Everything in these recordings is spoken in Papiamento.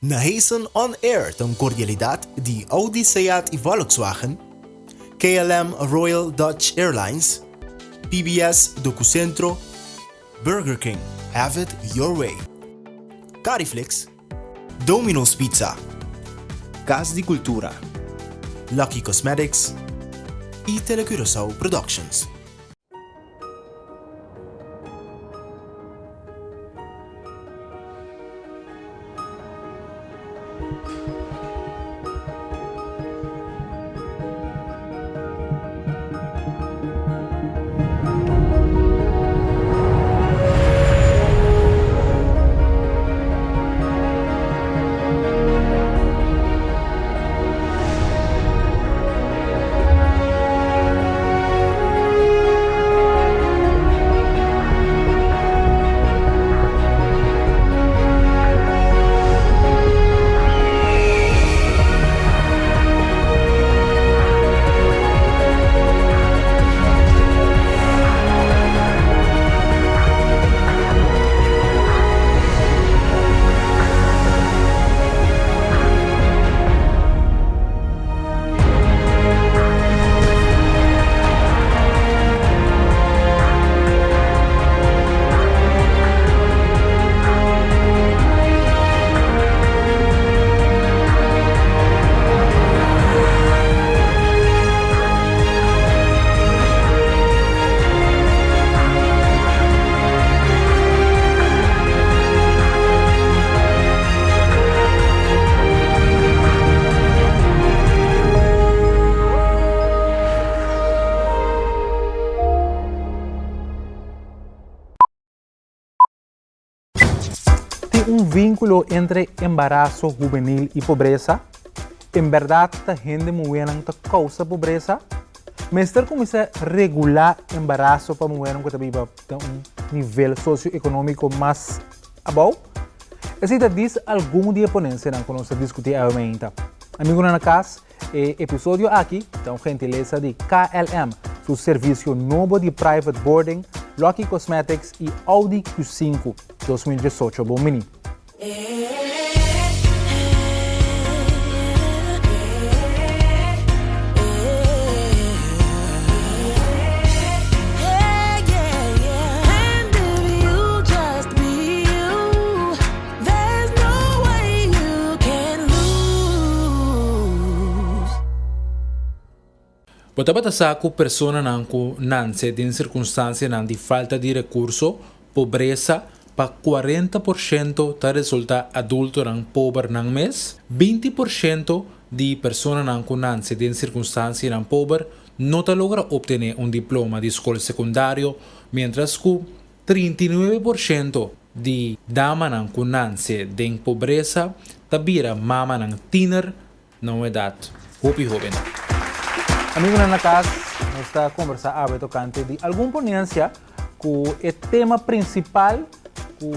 Nahason On Air ta un cordialidad di Audi, Seat y Volkswagen, KLM Royal Dutch Airlines, PBS Docucentro, Burger King, have it your way, Cariflix, Domino's Pizza, Cas di Cultura, Lucky Cosmetics y Telecuraçao Productions. Tin un vínculo entre embaraso hubenil i pobresa? En bèrdat ta hende muhénan ta kousa pobresa? Mester kuminsá regulá embaraso pa muhénan ku ta biba den un nivel sosioekonómiko mas abou? Esei ta dis algun di e ponensianan ku nos ta diskutí awe mainta. Amigunan na kas, e episodio aki ta un gentilesa di KLM, su servisio nobo di private boarding, Lucky Cosmetics i Audi Q5 2018. Bon bini! Bo tabata sa ku personanan ku nanse den sirkunstansianan di falta di rekurso, pobresa, pa 40% ta resultá adultonan pober nan mes? 20% di personanan ku nanse den sirkunstansianan pober no ta logra optené un diploma di skol sekundario, miéntras ku 39% di damanan ku nanse den pobresa ta bira mamanan tiner na un edat hopi hoben. Amigunan na kas, nos ta kombersá awe tokante di algun ponensia ku e tema prinsipal ku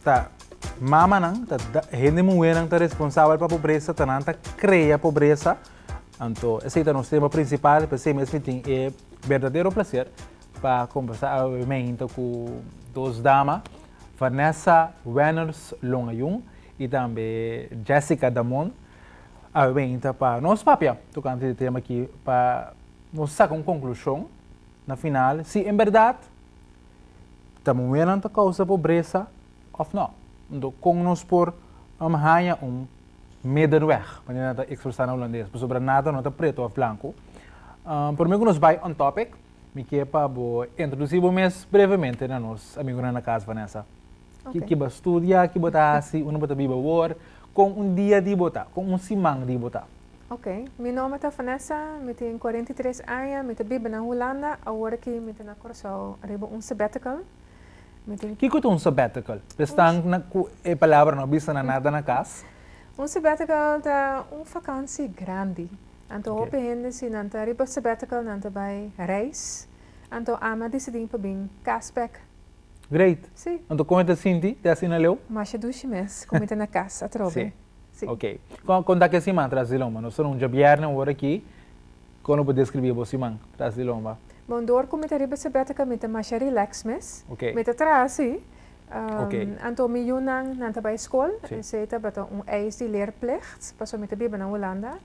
ta mamanan, ta hende muhénan ta responsabel pa pobresa, ta nan ta krea pobresa. Anto esei ta nos tema prinsipal, p'esei mes mi tin e berdadero plaser pa kombersá awe meinta ku dos dama, Vanessa Wenners Longayun i tambe Jessica Damon. Awe meinta pa nos papia tokante di tema aki pa nos saka un konklushon na final si en bèrdat ta muhénan ta kousa pobresa òf nò. Anto kon nos por haña un middenweg, manera nan ta ekspresá na hulandes, pasobra nada no ta pretu òf blanku. Promé ku nos bai on topic, mi ke pa bo introdusí bo mes brevemente na nos amigunan na kas, Vanessa. Ki bo a studia, ki bo ta hasi, unda bo ta biba awor, kon un dia di bo ta, kon un siman di bo ta. Ok, mi nomber ta Vanessa, mi tin 43 aña, mi ta biba na Hulanda, awor aki mi ta na Kòrsou riba un sabbatical. Mi tin. Kiko ta un sabbatical? Esnan na ku e palabra no bisa na nada na kas. Un sabbatical ta un vakansi grandi. Anto hopi hende si nan ta riba sabbatical nan ta bai reis. Anto ami a disidí pa bin kas bek. Great. Sí. Anto kon e ta sinti te asina leu? Masha dushi mes ku mi ta na kas atrobe. Sí. Sí. Ok. Kon kon ta ke siman tras di lomba? Nos ta na un djabièrnè ora aki. Kon lo por deskribí bo siman tras di lomba? Bon, dor ku mi ta riba sabbatical mi ta masha relax mes. Ok. Mi ta traha sí. Anto mi yunan nan ta bai skol, esei tabata un eis di leerplicht, pasobra mi ta biba na Hulanda.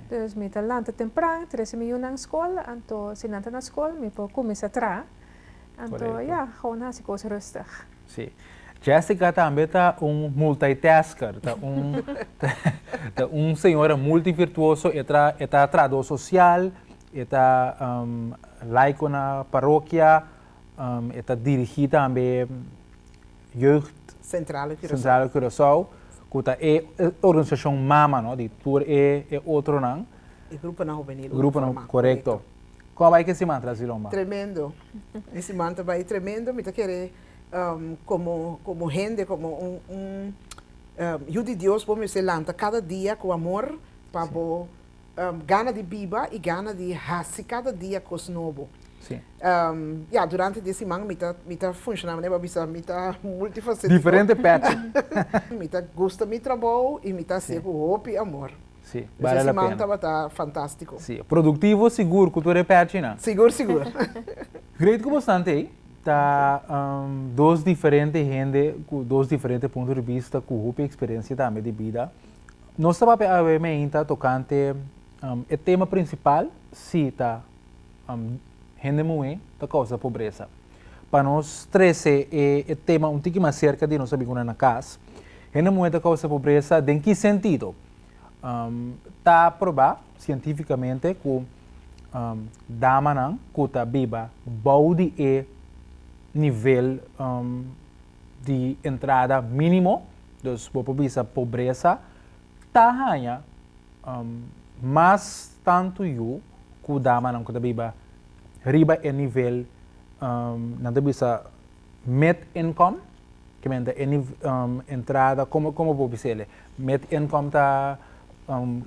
Dus mi ta lanta tempran, trese mi yunan skol, anto si nan ta na skol mi por kuminsá traha. Anto ya, gewoon hasi kos rustig. Sí. Jessica tambe ta un multitasker, ta un ta un señora multivirtuoso, e tra e ta trahadó sosial, e ta laiko na parokia, E ta dirigí tambe Jeugd Centrale Curaçao. Centrale Curaçao, ku ta e organisashon mama no di tur e e otronan. E gruponan hubenil. Gruponan, korekto. Kon a bai ku e siman tras di lomba? Tremendo. E siman ta bai tremendo. Mi ta kere komo komo hende, komo un un yu di Dios bo mester lanta kada dia ku amor pa bo Gana di biba i gana di hasi kada dia kos nobo. Sí. Ya, durante di e siman mi ta mi ta funshoná manera bo a bisa, mi ta multifasetico. Diferente pèchi. Mi ta gusta mi trabou i mi ta hasié ku hopi amor. Sí, bale la pena. E siman tabata fantástiko. Sí, produktivo sigur ku tur e pèchinan. Sigur, sigur. Great ku bosnan t'ei. Ta dos diferente hende ku dos diferente punto di bista ku hopi eksperensia tambe di bida. Nos ta papia awe meinta tokante e tema prinsipal si ta hende muhé ta kousa pobresa. Pa nos trese e tema un tiki mas serka di nos amigunan na kas, hende muhé ta kousa pobresa den ki sentido? Ta probá sientifikamente ku damanan ku ta biba bou di e nivel di entrada mínimo, dus bo por bisa pobresa, ta haña mas tantu yu ku damanan ku ta biba riba e nivel, nan ta bisa mid income, ke men ta e entrada, komo komo bo bisa el? Mid income ta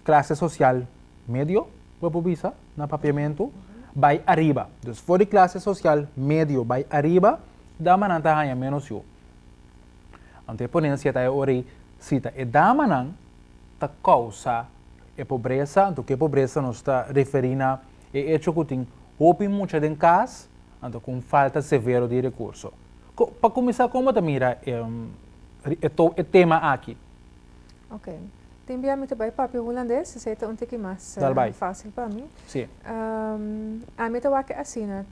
klase sosial medio, bo por bisa na papiamentu, bai ariba. Dus for di klase sosial medio bai ariba, Damanan ta haña ménos yu. Anto e ponensia ta e ora ei, si ta e damanan ta kousa e pobresa, anto ku e pobresa nos ta referí na e echo ku tin hopi mucha den kas, anto ku un falta severo di rekurso. Pa kuminsá kon bo ta mira e tema aki? Ok. Tin bia mi ta bai papia hulandes, esei ta un tiki mas fácil pa mi. Sí. Ami ta wak asina,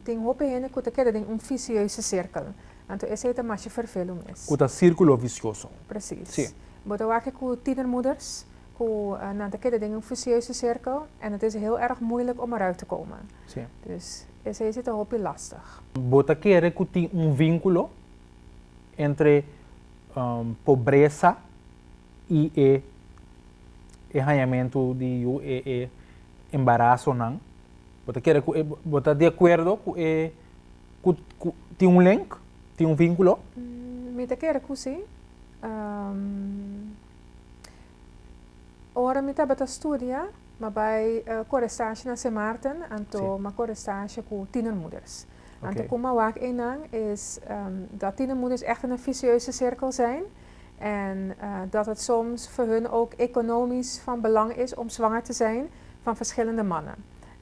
tin hopi hende ku ta keda den un vicioso sirkel. Anto esei ta masha fervelu mes. Ku ta sírkulo visioso. Precies. Sí. Bo ta wak ku tienermoeders, ku nan ta keda den un vicioso sirkel en het is heel erg moeilijk om eruit te komen. Sí. Dus esei si ta hopi lastig. Bo ta kere ku tin un vínkulo entre pobresa i e e hañamentu di yu, e e embarasonan, bo ta kere ku e bo ta di akuerdo ku e ku ku tin un link, tin un vínkulo? Mi ta kere ku si. Ora mi tabata studia, m'a bai kore stasje na Sint Maarten, anto m'a kore stasje ku tienermoeders. Anto ku m'a wak einan is dat tienermoeders echt in een vicieuze cirkel zijn en dat het soms voor hun ook economisch van belang is om zwanger te zijn van verschillende mannen.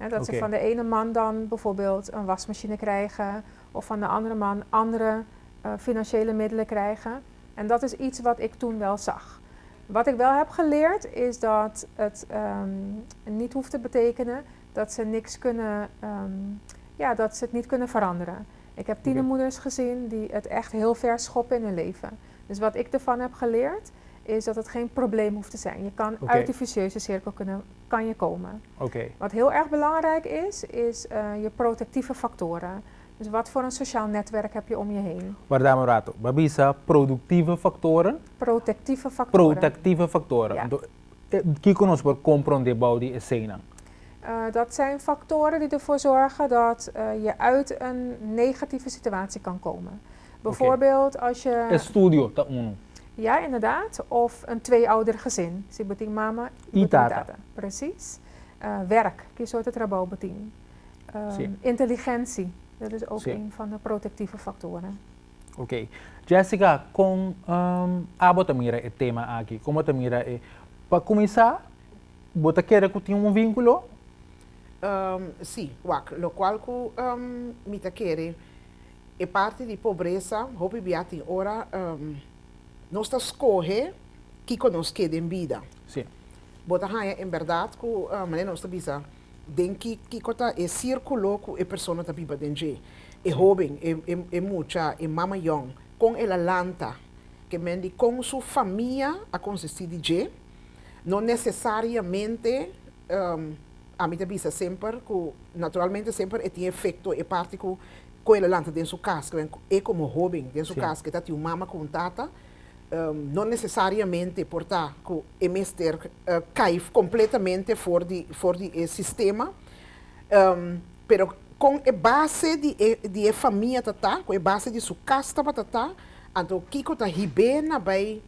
Dat ze van de ene man dan bijvoorbeeld een wasmachine krijgen of van de andere man andere financiële middelen krijgen. En dat is iets wat ik toen wel zag. Wat ik wel heb geleerd is dat het niet hoeft te betekenen dat ze niks kunnen, ja, dat ze het niet kunnen veranderen. Ik heb tienermoeders gezien die het echt heel ver schoppen in hun leven. Dus wat ik ervan heb geleerd is dat het geen probleem hoeft te zijn. Je kan uit die vicieuze cirkel kunnen, kan je komen. Wat heel erg belangrijk is, is je protectieve factoren. Dus wat voor een sociaal netwerk heb je om je heen? Warda un rato. Bo a bisa productieve factoren? Protectieve factoren. Protectieve factoren. Ja. Anto, kiko nos por comprende bou di eseinan? Dat zijn factoren die ervoor zorgen dat je uit een negatieve situatie kan komen. Bijvoorbeeld als je... Estudio ta unu. Ja, inderdaad. Of een tweeouder gezin. Si bo tin mama i bo tin tata. Precies. Werk. Ki soort trabou bo tin? Inteligentie. Dat is ook een van de protectieve factoren. Oké. Jessica, kon abo ta mira e tema aki? Kon bo ta mira e. Pa kuminsá, bo ta kere ku tin un vínkulo? Sí, wak, lokual ku mi ta kere. E parti di pobresa hopi bia tin ora nos ta skohe kiko nos ke den bida. Sí. Bo ta haña en bèrdat ku manera nos ta bisa den ki kiko ta e sírkulo ku e persona ta biba den dje. E hóben, e e mucha, e mama yòn, kon el a lanta, ke men di kon su famia a konsistí di dje, no nesesariamente Ami ta bisa semper ku naturalmente semper e tin efekto e parti ku ku el a lanta den su kas, ku e komo hóben den su kas ke ta tin un mama ku un tata, no nesesariamente por ta ku e mester kai kompletamente for di for di e sistema, pero kon e base di e di e famia ta ta, ku e base di su kas tabata ta, anto kiko ta hib'é na bai.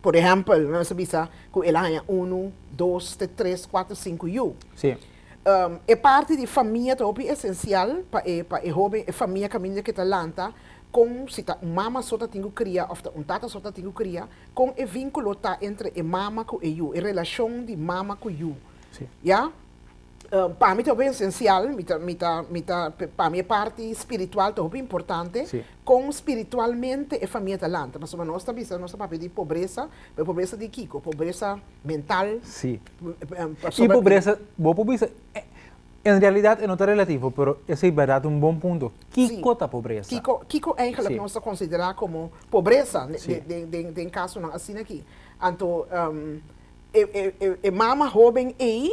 Por ehèmpel, nos a bisa ku el a haña unu, dos, te tres, kuater, sinku yu. Sí. E parti di famia ta hopi esensial pa e pa e hóben, e famia kaminda ke ta lanta, kon si ta un mama so ta tin ku kria òf ta un tata so ta tin ku kria, kon e vínkulo ta entre e mama ku e yu, e relashon di mama ku yu. Sí. Ya. Pa mi ta hopi esensial, mi ta mi ta mi ta pa mi e parti spiritual ta hopi importante, Sí. kon spiritualmente e famia ta lanta, pasobra nos ta bisa, nos ta papia di pobresa, pero pobresa di kiko? Pobresa mental, Sí. I pasobra pobresa, bo por bisa, en realidad e no ta relativo, pero esei bèrdat un bon punto, Sí. kiko ta pobresa? Kiko, kiko eigenlijk Sí. nos ta konsiderá komo pobresa Sí. den den den kasonan asina aki? Anto E mama hóben ei,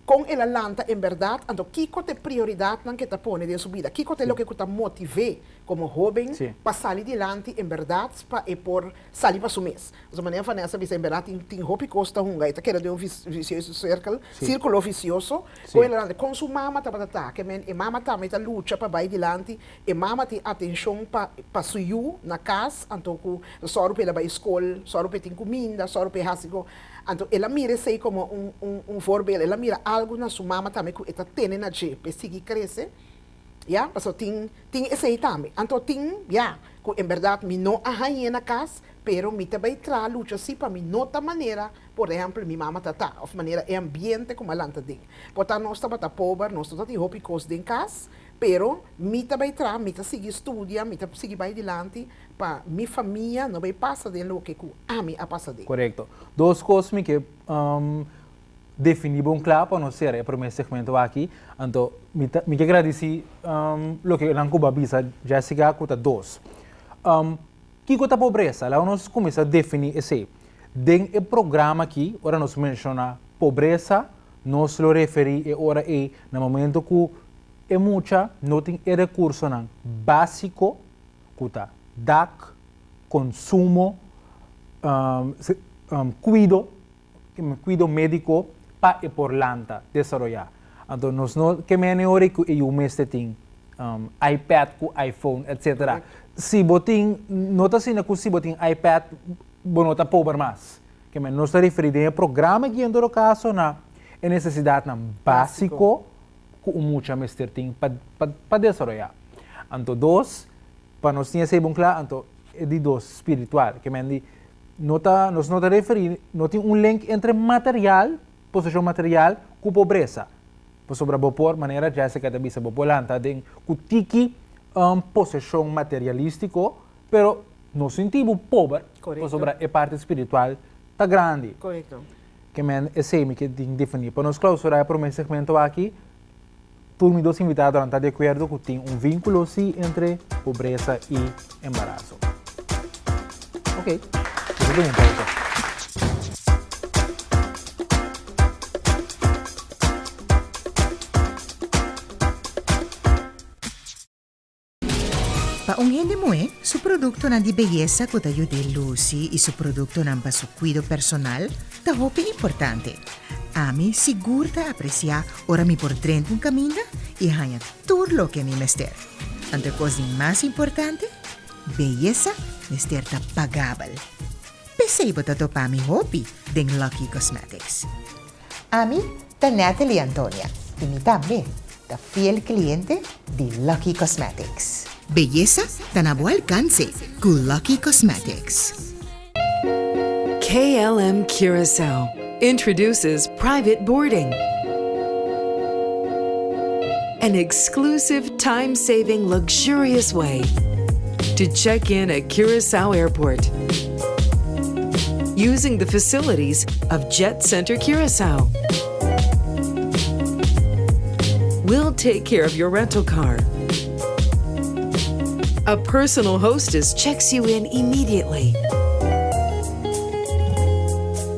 kon el a lanta en bèrdat? Anto kiko ta e prioridatnan ku e ta pone den su bida? Kiko ta e loke ku ta motiv'é komo hóben pa sali dilanti en bèrdat pa e por sali pa su mes? Pasobra manera Vanessa a bisa, en bèrdat tin tin hopi kos ta hunga, e ta keda den un visioso sirkel, sírkulo visioso. Kon el a lanta? Kon su mama tabata ta? Ke men e mama tambe ta lucha pa bai dilanti, e mama tin atenshon pa pa su yu na kas, anto ku sòru pa el a bai skol, sòru pa e tin kuminda, sòru pa e hasi ku. Anto el a mira esei komo un un un voorbeeld, el a mira algu na su mama tambe ku e ta tene na dje pa e sigui krese, ya, pasobra tin tin esei tambe. Anto tin, ya, ku en bèrdat mi no a hañ'é na kas, pero mi ta bai traha lucha si pa mi no ta manera, por ehèmpel, mi mama ta ta, òf manera e ambiente ku mi a lanta den. Por ta nos tabata pober, nos no tatin hopi kos den kas, pero mi ta bai traha, mi ta sigui studia, mi ta sigui bai dilanti pa mi famia no bai pasa den loke ku ami a pasa den. Korekto. Dos kos mi ke definí bon kla pa nos sera e promé segmento aki. Anto mi ta mi ke gradisí loke nan ku bo a bisa Jessica ku ta dos. Kiko ta pobresa? Laga nos kuminsá definí esei. Den e programa aki ora nos menshoná pobresa nos lo referí e ora ei na momento ku e mucha no tin e rekursonan básiko ku ta dak, konsumo, kuido, kuido médiko pa e por lanta, desaroyá. Anto nos no ke mene ora ku e yu mester tin iPad ku iPhone etcetera. Si bo tin, no ta asina ku si bo tin iPad bo no ta pober mas. Ke men nos ta referí den e programa aki en todo kaso na e nesesidatnan básiko ku un mucha mester tin pa pa desaroyá. Anto dos, pa nos tin esei bon kla, anto e di dos, spiritual. Ke men di, no ta, nos no ta referí, no tin un link entre material, poseshon material, ku pobresa. Pasobra bo por, manera Jessica ta bisa, bo por lanta den ku tiki poseshon materialístiko, pero no sinti bo pober, pasobra e parti spiritual ta grandi. Ke men esei mi ke tin definí. Pa nos klausurá e promé segmento aki, tur mi dos invitadonan ta di akuerdo ku tin un vínkulo sí entre pobresa i embaraso. Oké, nos a tuma un pausa. Pa un hende muhé, su produktonan di beyesa ku ta yud'é lusi i su produktonan pa su kuido personal ta hopi importante. Ami sigur ta apresiá ora mi por drenta un kaminda i haña tur loke mi mester. Anto e kos di mas importante, beyesa mester ta pagabel. P'esei bo ta topa mi hopi den Lucky Cosmetics. Ami ta Natalie Antonia y mi tambe ta fiel cliente di Lucky Cosmetics. Beyesa ta na bo alcance cu Lucky Cosmetics. KLM Curaçao introduces private boarding. An exclusive time-saving luxurious way. to check in at Curacao Airport using the facilities of Jet Center Curacao. We'll take care of your rental car. A personal hostess checks you in immediately.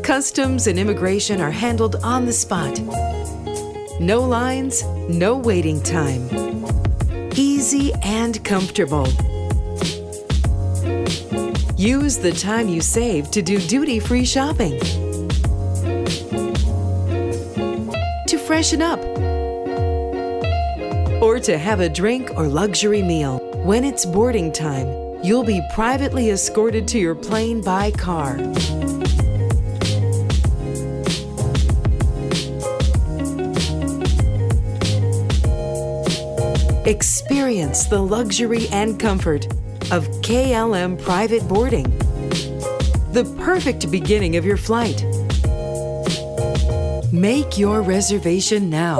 Customs and immigration are handled on the spot. No lines, no waiting time. Easy and comfortable. Use the time you save to do duty free shopping, to freshen up, or to have a drink or luxury meal. When it's boarding time, you'll be privately escorted to your plane by car. Experience the luxury and comfort of KLM private boarding. The perfect beginning of your flight. Make your reservation now.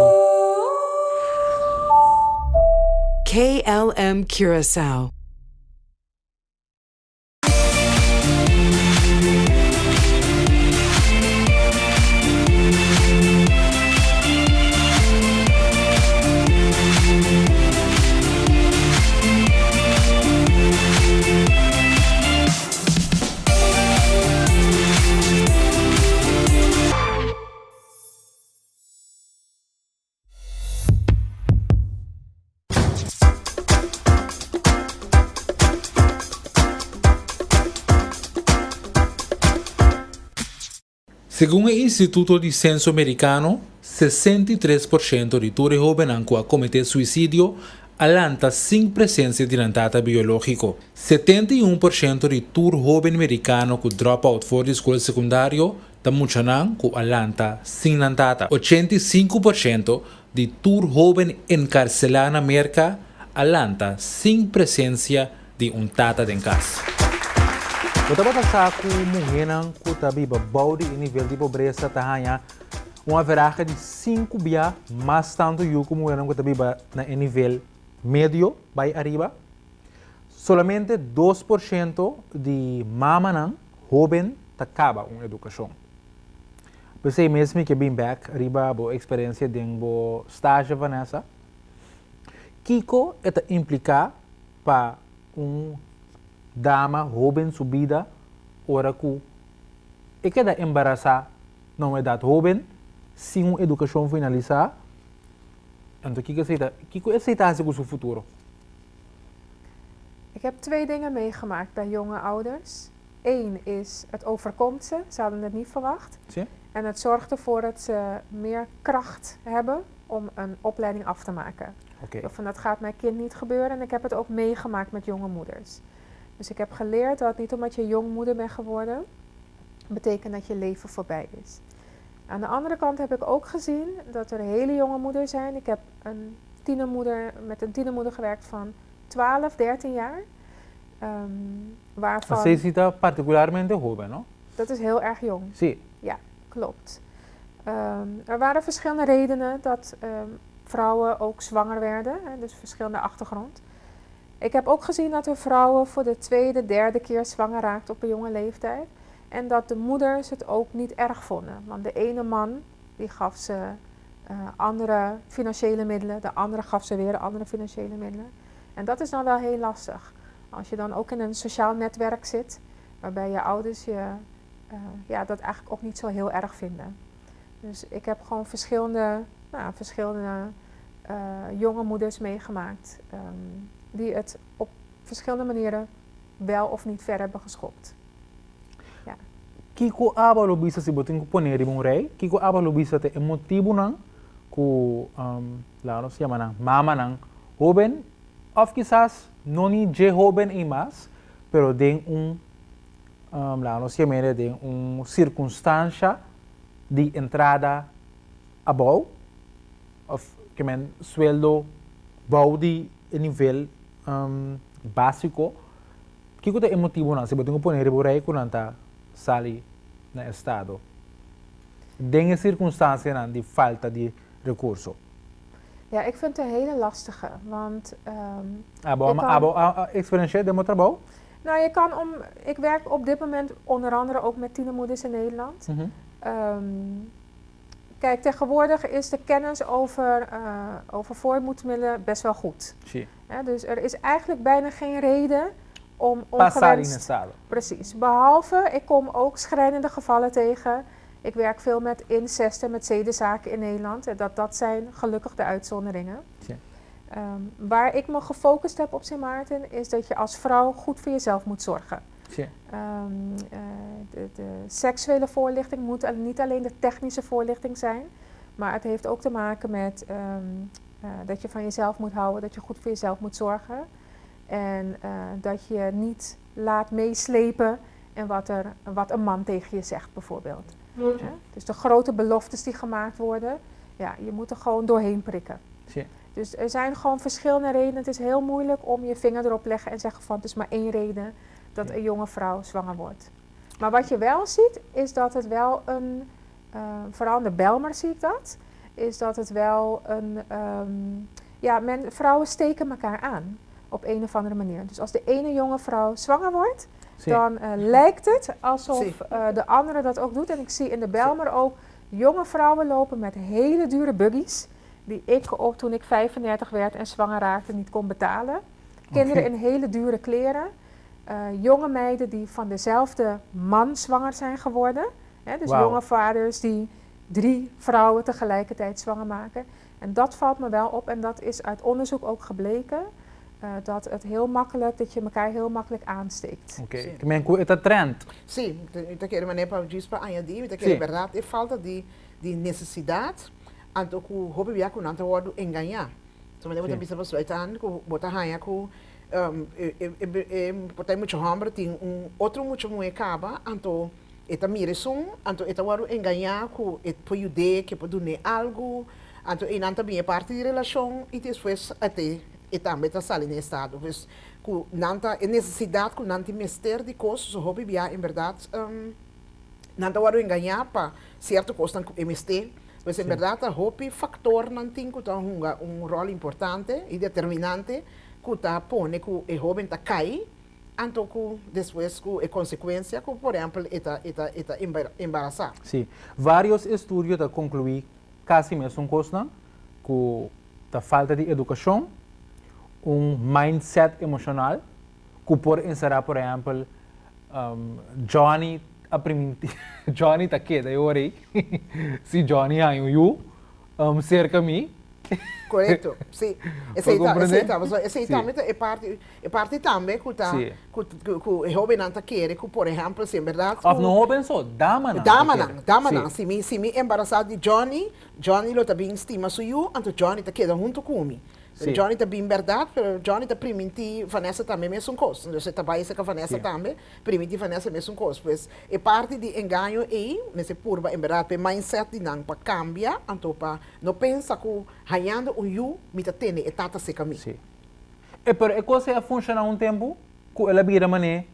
KLM Curacao. Segun e Instituto di Senso Merikano, 63% di tur e hóbennan ku a kometé suisidio a lanta sin presensia di nan tata biológiko. 71% di tur hóben merikano ku drop out for di skol sekundario ta muchanan ku a lanta sin nan tata. 85% di tur hóben enkarselá na Merka a lanta sin presensia di un tata den kas. Bo tabata sa ku muhénan ku ta biba bou di e nivel di pobresa ta haña un averahe di sinku bia mas tantu yu ku muhénan ku ta biba na e nivel medio bai ariba? Solamente 2% di mamanan hóben ta kaba un edukashon. P'esei mes mi ke bin bèk riba bo eksperensia den bo stage, Vanessa. Kiko e ta impliká pa un dama hóben su bida ora ku e keda embarasá na un edat hóben sin un edukashon finalisá? Anto kiko esei ta kiko esei ta hasi ku su futuro? Ik heb twee dingen meegemaakt bij jonge ouders. Eén is, het overkomt ze, ze hadden het niet verwacht. Sí. En het zorgt ervoor dat ze meer kracht hebben om een opleiding af te maken. Van dat gaat mijn kind niet gebeuren. En ik heb het ook meegemaakt met jonge moeders. Dus ik heb geleerd dat niet omdat je jong moeder bent geworden, betekent dat je leven voorbij is. Aan de andere kant heb ik ook gezien dat er hele jonge moeders zijn. Ik heb een tienermoeder, met een tienermoeder gewerkt van 12, 13 jaar. Waarvan... Esei ta partikularmente hóben, no? Dat is heel erg jong. Sí. Ja, klopt. Er waren verschillende redenen dat vrouwen ook zwanger werden, hè, dus verschillende achtergrond. Ik heb ook gezien dat er vrouwen voor de tweede, derde keer zwanger raakten op een jonge leeftijd. En dat de moeders het ook niet erg vonden. Want de ene man die gaf ze andere financiële middelen, de andere gaf ze weer andere financiële middelen. En dat is dan wel heel lastig. Als je dan ook in een sociaal netwerk zit, waarbij je ouders je ja, dat eigenlijk ook niet zo heel erg vinden. Dus ik heb gewoon verschillende, nou, verschillende jonge moeders meegemaakt die het op verschillende manieren wel of niet ver hebben geschopt. Ja. Kiko abo lo bisa si bo tin ku pone riba un rei? Kiko abo lo bisa ta e motibunan ku laga nos yama nan mamanan hóben òf kisas no ni dje hóben ei mas, pero den un laga nos yam'e den un sirkunstansha di entrada abou òf ke men sueldo bou di e nivel básiko. Kiko ta e motibunan si bo tin ku pone riba un rei ku nan ta sali na estado den e sirkunstansianan di falta di rekurso? Ja, ik vind het een hele lastige, want Abo, je kan- abo a eksperensiá den bo trabou? Nou, je kan om, ik werk op dit moment onder andere ook met tienermoeders in Nederland. Kijk, tegenwoordig is de kennis over voorbehoedsmiddelen best wel goed. Hè, dus er is eigenlijk bijna geen reden om Pa sali ongewenst. na estado. Precies. Behalve, ik kom ook schrijnende gevallen tegen. Ik werk veel met incest en met zedenzaken in Nederland. En dat zijn gelukkig de uitzonderingen. Waar ik me gefocust heb op Sint Maarten is dat je als vrouw goed voor jezelf moet zorgen. De seksuele voorlichting moet niet alleen de technische voorlichting zijn, maar het heeft ook te maken met dat je van jezelf moet houden, dat je goed voor jezelf moet zorgen. En dat je niet laat meeslepen in wat een man tegen je zegt bijvoorbeeld. Ja? Dus de grote beloftes die gemaakt worden, ja, je moet er gewoon doorheen prikken. Dus er zijn gewoon verschillende redenen. Het is heel moeilijk om je vinger erop te leggen en zeggen van het is maar één reden dat een jonge vrouw zwanger wordt. Maar wat je wel ziet, is dat het wel een, vooral in de Bijlmer zie ik dat, is dat het wel een, ja, vrouwen steken elkaar aan op een of andere manier. Dus als de ene jonge vrouw zwanger wordt, dan lijkt het alsof de andere dat ook doet. En ik zie in de Bijlmer ook jonge vrouwen lopen met hele dure buggies, die ik op toen ik 35 werd en zwanger raakte niet kon betalen. Kinderen in hele dure kleren. Jonge meiden die van dezelfde man zwanger zijn geworden. Hè, dus jonge vaders die drie vrouwen tegelijkertijd zwanger maken. En dat valt me wel op en dat is uit onderzoek ook gebleken. Dat je elkaar heel makkelijk aansteekt. Oké, ke men ku e ta trend. Si, mi ta kere manera pa djis pa añadí, mi ta kere bèrdat e falta di nesesidat, anto ku hopi bia ku nan ta wòrdu engañá. So manera bo ta bisa besluit aan ku bo ta haña ku e por ta e mucha hòmber tin un otro mucha muhé kaba, anto e ta mira esun, anto e ta wòrdu engañá ku e por yud'é, ku e por dun'é algu, anto einan ta bin e parti di relashon i despues ate e tambe ta sali na estado. Pues ku nan ta e nesesidat ku nan tin mester di kos, so hopi bia en bèrdat nan ta wòrdu engañá pa sierto kosnan ku e mester. Pues en bèrdat ta hopi faktornan tin ku ta hunga un ròl importante i determinante ku ta pone ku e hóben ta kai, anto ku despues ku e konsekuensia ku por ehèmpel e ta e ta e ta embarasá. Sí. Vários estudio ta konkluí kasi mesun kosnan, ku ta falta di edukashon, un mindset emoshonal ku por enserá por ehèmpel Johnny a primintí Johnny ta keda e ora ei si Johnny haña un yu serka mi. Korekto, si. Esei ta, esei ta, pasobra esei tambe ta e parti, e parti tambe ku ta, ku ku e hóbennan ta kere ku por ehèmpel si en bèrdat ku. Òf no hóben so, damanan ta kere. Damanan, damanan. Si mi, si mi embarasá di Johnny, Johnny lo ta bin stima su yu, anto Johnny ta keda huntu ku mi. Pero Johnny ta bin bèrdat, pero Johnny ta primintí Vanessa tambe mesun kos. Entonces e ta bai serka Vanessa tambe, primintí Vanessa mesun kos. Pues e parti di engaño ei mester purba en bèrdat pa e mindset di nan pa kambia, anto pa no pensa ku hañando un yu mi ta tene e tata serka mi. Sí. E pero e kos ei a funshoná un tempu ku el a bira manera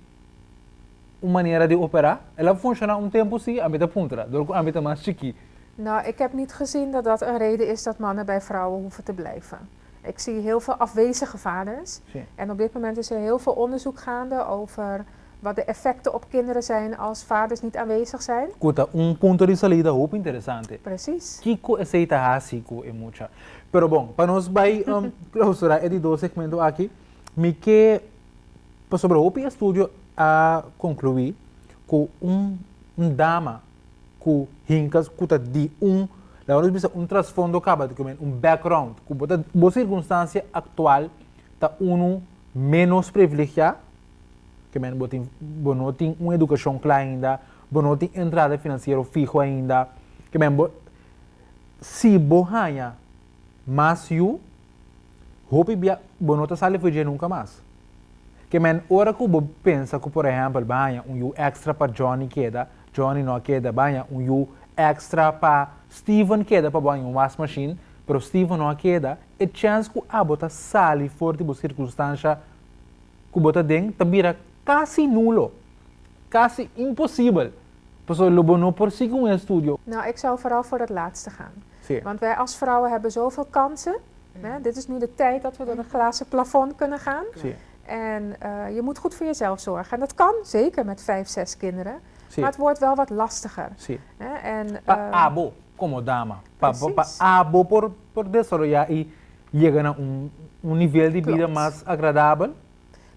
un manera di operá? El a funshoná un tempu sí? Ami ta puntra, dor ku ami ta mas chikí. Nou, ik heb niet gezien dat dat een reden is dat mannen bij vrouwen hoeven te blijven. Ik zie heel veel afwezige vaders. En op dit moment is er heel veel onderzoek gaande over wat de effecten op kinderen zijn als vaders niet aanwezig zijn. Ku ta un punto di salida hopi interesante. Precies. Kiko esei ta hasi ku e mucha? Pero bon, pa nos bai klausurá e di dos segmento aki, mi ke pasobra hopi estudio a konkluí ku un dama ku hinka ku ta di un, laga nos bisa un trasfondo kaba di kumen, un background, ku bo ta bo sirkunstansia aktual ta unu ménos privilegiá, ke men bo tin bo no tin un edukashon kla ainda, bo no tin entrada finansiero fiho ainda, ke men bo si bo haña mas yu, hopi bia bo no ta sali for dje nunka mas. Ke men ora ku bo pensa ku por ehèmpel bo haña un yu èkstra pa Johnny keda, Johnny no a keda, bo haña un yu èkstra pa Steven keda pa bo haña un wasmashin, pero Steven no a keda, e chèns ku abo ta sali for di bo sirkunstansha ku bo ta den ta bira kasi nulo, kasi imposibel, pasobra lo bo no por sigui un estudio. Nou, ik zou vooral voor dat laatste gaan. Want wij als vrouwen hebben zoveel kansen. Hè, dit is nu de tijd dat we door een glazen plafond kunnen gaan. En eh, je moet goed voor jezelf zorgen. En dat kan zeker met vijf, zes kinderen. Maar het wordt wel wat lastiger. Hè, en, Pa ehm, abo komo dama. Pa pa Precies. abo por por desaroyá i yega na un un nivel di bida Klopt. mas agradabel.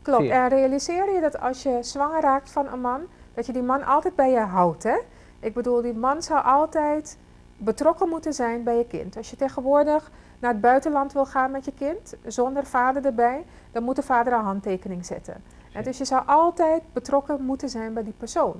Klopt. Sí. En realiseer je dat als je zwanger raakt van een man, dat je die man altijd bij je houdt. Hè? Ik bedoel, die man zou altijd betrokken moeten zijn bij je kind. Als je tegenwoordig naar het buitenland wil gaan met je kind, zonder vader erbij, dan moet de vader een handtekening zetten. En dus je zou altijd betrokken moeten zijn bij die persoon.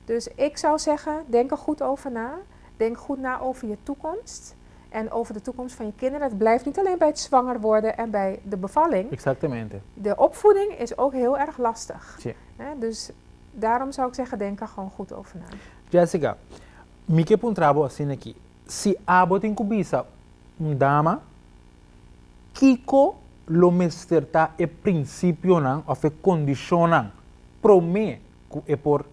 Dus ik zou zeggen, denk er goed over na. Denk goed na over je toekomst en over de toekomst van je kinderen. Het blijft niet alleen bij het zwanger worden en bij de bevalling. Exactamente. De opvoeding is ook heel erg lastig. Sí. Hè, dus daarom zou ik zeggen, denk er gewoon goed over na. Jessica, mi ke puntra bo asina aki, si abo tin ku bisa un dama kiko lo mester ta e prinsipionan òf e kondishonnan promé ku e por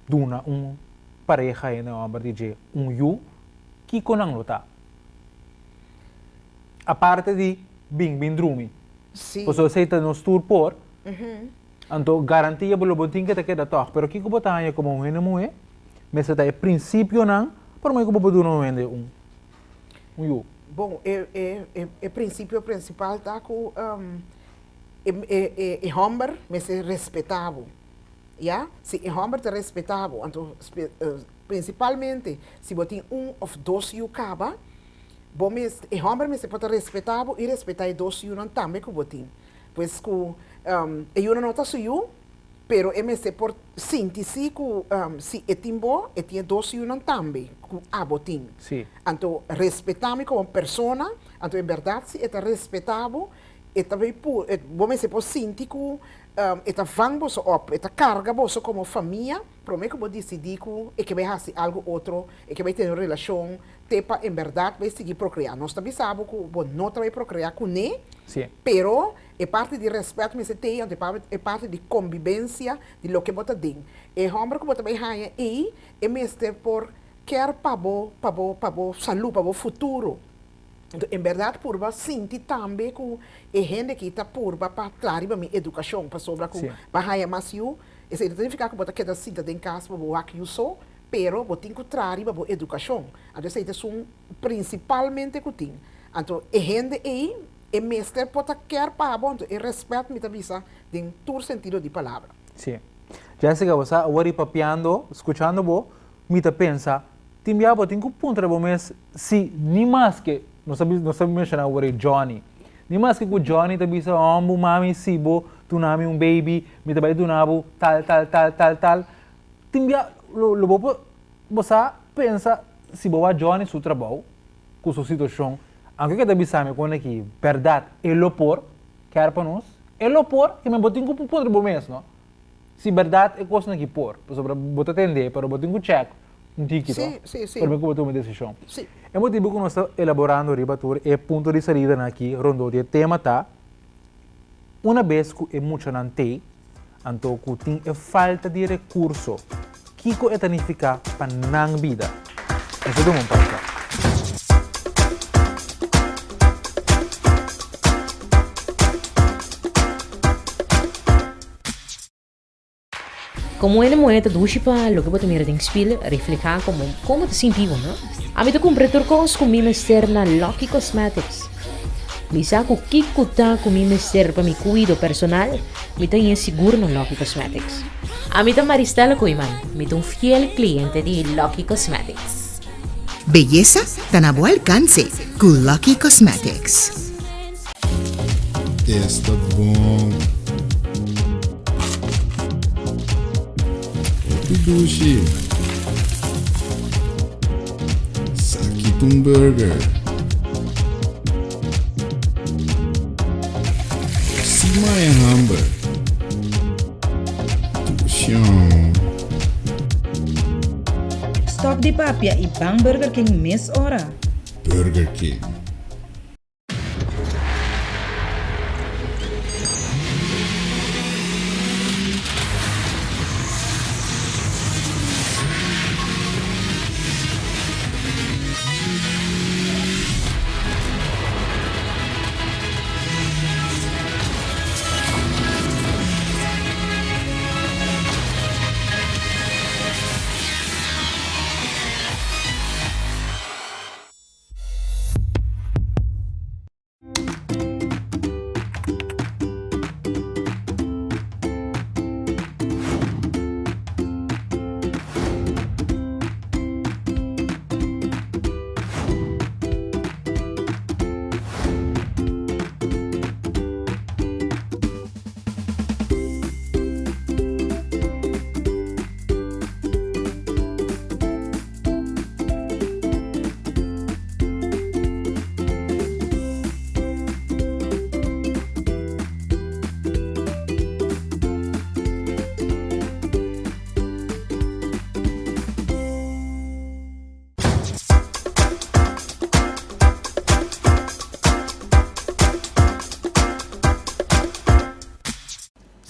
duna un pareha hende hòmber di dje un yu, kiko nan lo ta? Aparte di bin bin drumi. Sí. Pasobra esei ta nos tur por. Anto garantia bo lo bo tin ke ta keda tòg. Pero kiko bo ta haña komo un hende muhé? Mester ta e prinsipionan promé ku bo por duna un hende un un yu. Bon, e e e e prinsipio prinsipal ta ku e e e hòmber mester respetá bo. Ya, si e hòmber ta respetá bo, anto prinsipalmente si bo tin un òf dos yu kaba, bo mes, e hòmber mester por ta respetá bo i respetá e dos yunan tambe ku bo tin. Pues ku e yunan no ta su yu, pero e mester por sinti si ku si e tin bo, e tin e dos yunan tambe ku abo tin. Anto respetá mi komo persona, anto en bèrdat si e ta respetá bo, e ta bay pu, bo mester por sinti ku E ta vang boso op, e ta karga boso komo famia promé ku bo disidí ku e ke bai hasi algu otro, e ke bai tene un relashon te pa en bèrdat bai sigui prokreá. Nos ta bisa bo ku bo no ta bai prokreá kuné, pero e parti di rèspèt mester t'ei, anto e parti di kombibensia di loke bo ta den. E hòmber ku bo ta bai haña ei, e mester por kèr pa bo, pa bo, pa bo salú, pa bo futuro. Enton en berdad purba sinti tambe ku e hende aki ta purba pa traha riba mi edukashon pasobra ku bo a haya mas yu, esei no ta nifiká ku bo ta keda sinta den kas pa bo wak yu so, pero bo tin ku traha riba bo edukashon. Anto esei ta esun prinsipalmente ku tin. Anto e hende ei e mester por ta kèr pa bo, anto e rèspèt mi ta bisa den tur sentido di palabra. Sí. Jessica, bo sa awor i papiando, skuchando bo, mi ta pensa Tin bia bo tin ku puntra bo mes si ni maske, nos a nos a menshoná awor e Johnny, ni maske ku Johnny ta bisa hòmbu mami si bo duna mi un baby mi ta bai duna bo tal tal tal tal tal, tin bia lo lo bo por bo sa pensa si bo wak Johnny su trabou ku su situashon aunke ke ta bisa mi kon aki bèrdat e lo por kèr pa nos, e lo por ke men bo tin ku puntra bo mes no. Si berdad e cosnan aki por, pasobra bo ta tende, pero bo tin cu check un tiki to, prome cu bo tuma decision. E motibo cu nos ta elaborando riba tur e punto di salidanan aki rondó di e tema ta, una bes cu e muchanan t'ey, anto cu tin e falta di recurso, Kiko e ta nifiká pa nan bida? Nos ta duna un pausa. Komo hende muhé ta dushi pa loke bo ta mira den spil reflehá komo kon bo ta sinti bo, no? Ami ta kumpra tur kos ku mi mester na Lucky Cosmetics. Mi sa ku kiko ta ku mi mester pa mi kuido personal, mi ta haña sigur na Lucky Cosmetics. Ami ta Maristella Koeiman, mi ta un fiel kliente di Lucky Cosmetics. Beyesa ta na bo alkanse ku Lucky Cosmetics. Esta bon. Hopi dushi. Saki ta un burger. Si maya hamber. Dushi. Stop di papia y ban Burger King mes ora. Burger King.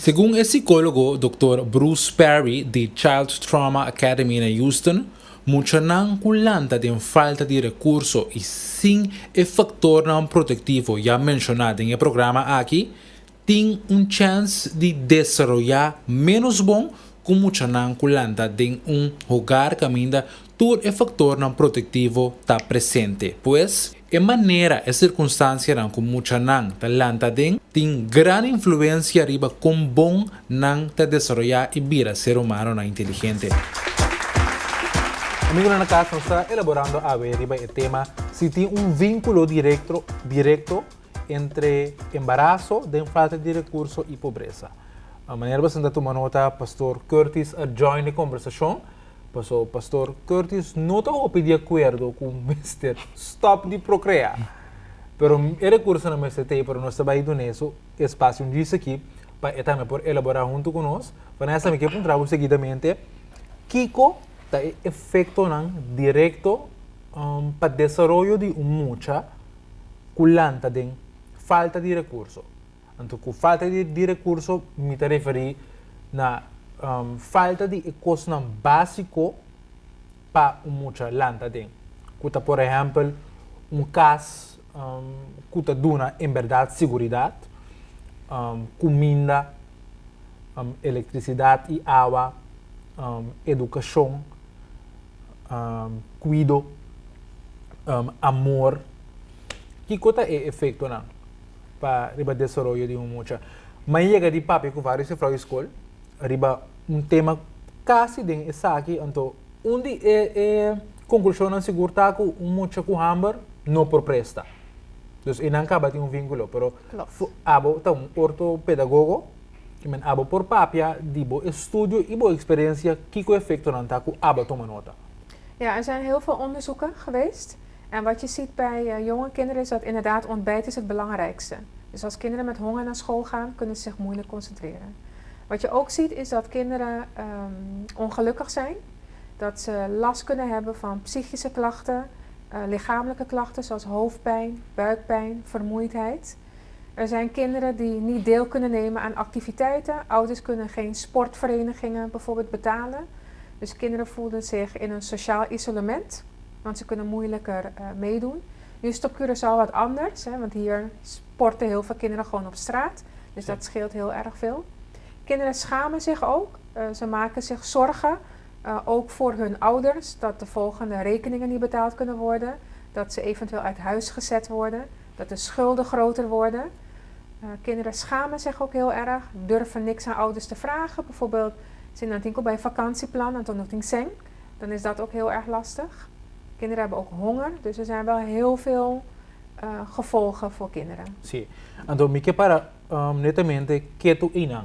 Segun e sikólogo Dòkter Bruce Perry di Child Trauma Academy na Houston, muchanan ku lanta den falta di rekurso i sin e faktornan protektivo ya menshoná den e programa aki, tin un chèns di desaroyá ménos bon ku muchanan ku lanta den un hogar kaminda tur e faktornan protektivo ta presente. Pues, e manera, e sirkunstansianan ku muchanan ta lanta aden tin gran influensia riba kon bon nan ta desaroyá i bira ser humanonan inteligente. Amigonan na kas, nos ta elaborando awe riba e tema si tin un vínkulo direkto direkto entre embaraso den falta di rekurso i pobresa. Manera bo sinta tuma nota, Pastor Curtis a join e kombersashon. Paso Pastor Curtis no ta hopi di akuerdo ku mester stop di prokreá. Pero e rekursonan mester t'ei, pero nos ta bai dun'é su espasio un djis aki pa e tambe por elaborá huntu ku nos. Vanessa, mi ke puntra bo seguidamente, kiko ta e efektonan direkto pa desaroyo di un mucha ku lanta den falta di rekurso? Anto ku falta di di rekurso mi ta referí na falta di e kosnan básiko pa un mucha lanta den, ku ta por ehèmpel un kas ku ta duna en bèrdat siguridat, kuminda, elektrisidat i awa, edukashon, kuido, amor. Kiko ta e efektonan? pa riba desaroyo di un mucha. Mi a yega di papia ku vários jufrou di skol riba un tema kasi den esaki, anto un di e e konklushonnan sigur ta ku un mucha ku hamber no por presta. Dus einan kaba tin un vínkulo, pero abo ta un ortopedagogo, i men abo por papia di bo estudio i bo eksperensia kiko efektonan ta ku abo a tuma nota. Ja, er zijn heel veel onderzoeken geweest. En wat je ziet bij eh, jonge kinderen is dat inderdaad ontbijt is het belangrijkste. Dus als kinderen met honger naar school gaan, kunnen ze zich moeilijk concentreren. Wat je ook ziet is dat kinderen ehm, ongelukkig zijn. Dat ze last kunnen hebben van psychische klachten, eh, lichamelijke klachten zoals hoofdpijn, buikpijn, vermoeidheid. Er zijn kinderen die niet deel kunnen nemen aan activiteiten. Ouders kunnen geen sportverenigingen bijvoorbeeld betalen. Dus kinderen voelden zich in een sociaal isolement want ze kunnen moeilijker eh, meedoen. Nu is het op Curaçao wat anders, hè, want hier sporten heel veel kinderen gewoon op straat. Dus dat scheelt heel erg veel. Kinderen schamen zich ook. Eh, ze maken zich zorgen, eh, ook voor hun ouders, dat de volgende rekeningen niet betaald kunnen worden. Dat ze eventueel uit huis gezet worden. Dat de schulden groter worden. kinderen schamen zich ook heel erg, durven niks aan ouders te vragen. Bijvoorbeeld, ze zijn bij een vakantieplan, en seng dan is dat ook heel erg lastig. Kinderen hebben ook honger, dus er zijn wel heel veel uh, gevolgen voor kinderen. Sí. Anto, mi ke para um, netamente ketu einan.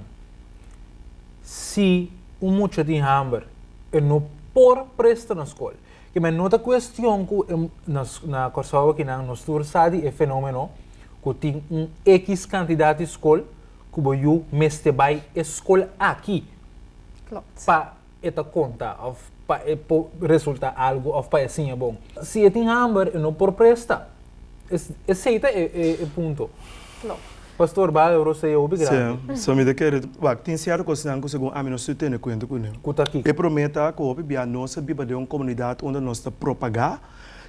Si un mucha tin hamber, e no por presta na skol. Ke men no ta kuestion ku na, na Kòrsou akinan nos tur sa di e fenómeno ku tin un X kantidat di skol ku bo yu mester bai e skol aki. Klopt. Pa e ta konta òf pa e por resultá algu òf pa e siña bon. Si e tin hamber e no por presta. Esei ta e punto. Pastor Bale Rosea hopi grandi. Sí, so mi ta kere, wak, tin sierto kosnan ku segun ami nos tin tene kuenta kuné. Ku ta kiko? E promé ta ku hopi bia nos a biba den un komunidat unda nos ta propagá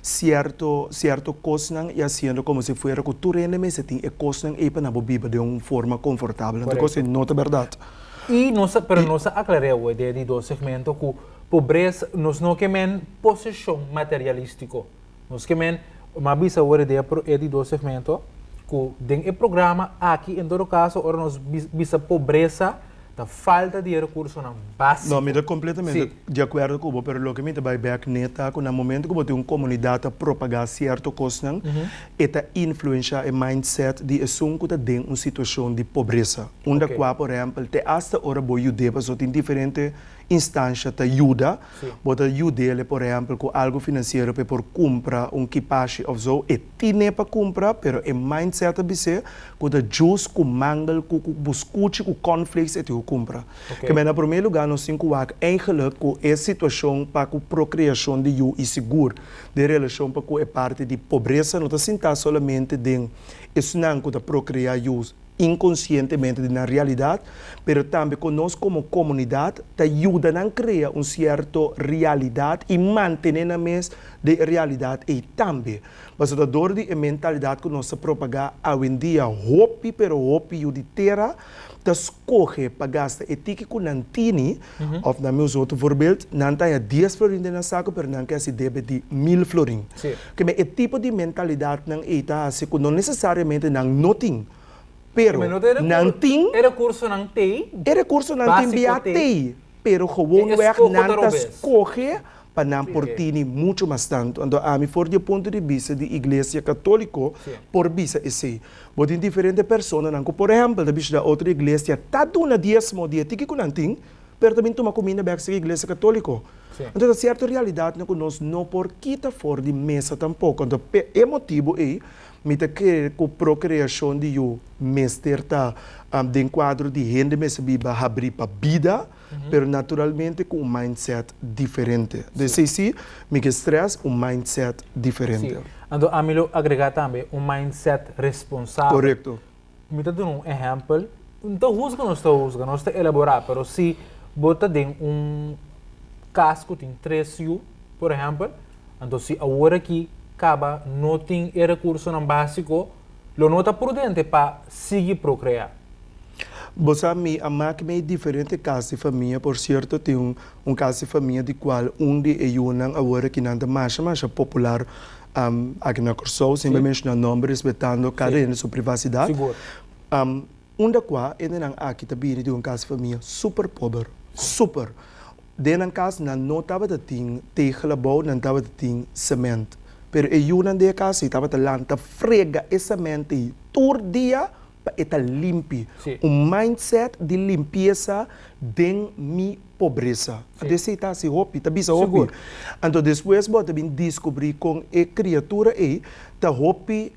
sierto sierto kosnan i hasiendo komo si fuera ku tur hende mester tin e kosnan ei pa nan por biba den un forma konfortabel. Anto kos ei no ta bèrdat. I nos a, pero nos a aklar'é awor den e di dos segmento ku pobresa, nos no ke men poseshon materialístiko. Nos ke men, mi a bisa awor den e di dos segmento, ku den e programa aki en todo kaso ora nos bisa pobresa ta falta di e rekursonan básiko. No, mi ta kompletamente di akuerdo ku bo, pero loke mi ta bai bèk n'e ta ku na momento ku bo tin un komunidat ta propagá sierto kosnan, e ta influenshá e mindset di esun ku ta den un situashon di pobresa. Unda kua por ehèmpel te asta ora bo yud'é pasobra tin diferente instansha ta yuda, bo ta yud'é por ehèmpel ku algu finansiero pa e por kumpra un kipashi òf zo, e tin'é pa kumpra pero e mindset ta bis'é ku ta jus ku mangel ku ku buskuchi ku cornflakes e tin ku kumpra. Ke men na promé lugá nos tin ku wak eigenlik ku e situashon pa ku prokreashon di yu i sigur den relashon pa ku e parti di pobresa no ta sintá solamente den esnan ku ta prokreá yu. Inkonsientemente di nan realidat, pero tambe kon nos komo komunidat ta yuda nan krea un sierto realidat i mantené nan mes den e realidat ei tambe. Pasobra ta dor di e mentalidat ku nos ta propagá awendia hopi pero hopi yu di tera ta skohe pa gasta e tiki ku nan tini, òf nan mi usa otro voorbeeld, nan ta haña dies florin den nan saku pero nan ke hasi debe di mil florin. Keme e tipo di mentalidatnan ei ta hasi ku no nesesariamente nan no tin, pero nan tin. E rekursonan tei. E rekursonan tin bia tei, pero gewoonweg nan ta skohe pa nan por tini muchu mas tantu. Anto ami for di e punto di bista di Iglesia Katoliko por bisa esei. Bo tin diferente personanan ku por ehèmpel ta bishita otro iglesia ta duna diesmo di e tiki ku nan tin, pero ta bin tuma kuminda bèk serka Iglesia Katoliko. Anto ta sierto realidatnan ku nos no por kita for di mesa tampoko. Anto pa e motibu ei mi ta kere ku prokreashon di yu mester ta den kuadro di hende mester biba habrí pa bida, pero naturalmente ku un mindset diferente. Anto esei si mi ke stress un mindset diferente. Sí. Anto ami lo agregá tambe un mindset responsabel. Korekto. Mi ta duna un ehèmpel, no ta husga nos ta husga, nos ta elaborá, pero si bo ta den un kas ku tin tres yu, por ehèmpel, anto si awor aki kaba no tin e rekursonan básiko, lo no ta prudente pa sigui prokreá. Bo sa mi a mak mei diferente kas di famia, por sierto tin un kas di famia di kual un di e yunan awor aki nan ta masha masha popular aki na Kòrsou, sin bai menshoná nòmber respetando kada hende su privasidat. Unda kua hendenan aki ta bini di un kas di famia super pober, super. Den nan kas nan no tabata tin tegel abou, nan tabata tin semènt. Pero e yunan den e kas ei tabata lanta frega e semènt ei tur dia pa e ta limpi. Un mindset di limpiesa den mi pobresa. Anto esei ta hasi hopi, ta bisa hopi. Anto despues bo ta bin diskubrí kon e kriatura ei ta hopi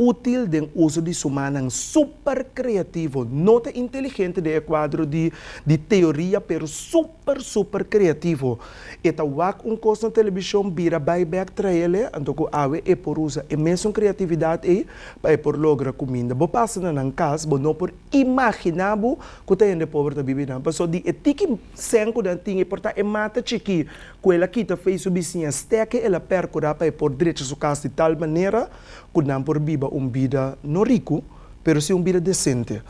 útil den uso di su mannan super kreativo. No ta inteligente den e kuadro di di teoria pero super super kreativo. E ta wak un kos na telebishon bira bai bèk trael e, anto ku awe e por usa e mesun kreatividat ei pa e por logra kuminda. Bo pasa na nan kas, bo no por imaginá bo ku ta hende pober ta biba einan. Pasobra di e tiki sèn ku nan tin e por ta e mata chikí ku el a kita fei su bisiña stèke el a pèrkurá pa e por drecha su kas di tal manera ku nan por biba un bida no riku, pero sí un bida desente.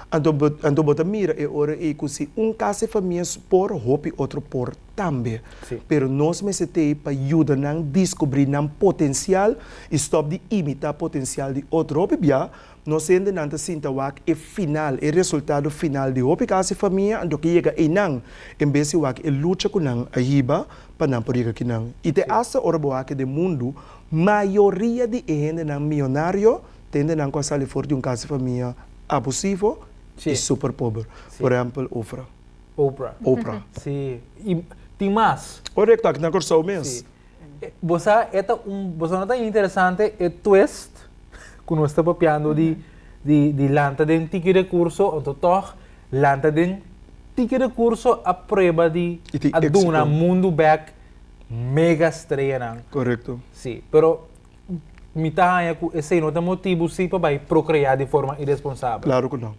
Anto bo anto bo ta mira e ora ei ku si un kas e famia por, hopi otro por tambe. Pero nos mester t'ei pa yuda nan diskubrí nan potensial i stòp di imitá potensial di otro. Hopi bia nos hendenan ta sinta wak e final, e resultado final di hopi kas di famia, anto ke yega einan, en bes di wak e lucha ku nan a hiba pa nan por yega kinan. I te asta ora bo wak den mundu, mayoria di e hendenan mionario ta hendenan ku a sali for di un kas di famia abusivo i super pober. Por ehèmpel Oprah. Oprah. Oprah. Sí. I tin mas. Korekto, aki na Kòrsou mes. Sí. Bo sa e ta un, bo sa no ta interesante e twist ku nos ta papiando di di di lanta den tiki rekurso, anto tòg lanta den tiki rekurso a prueba di a duna mundu bèk mega streanan. Korekto. Sí, pero mi ta haña ku esei no ta motibu sí pa bai prokreá di forma iresponsabel. Klaro ku no.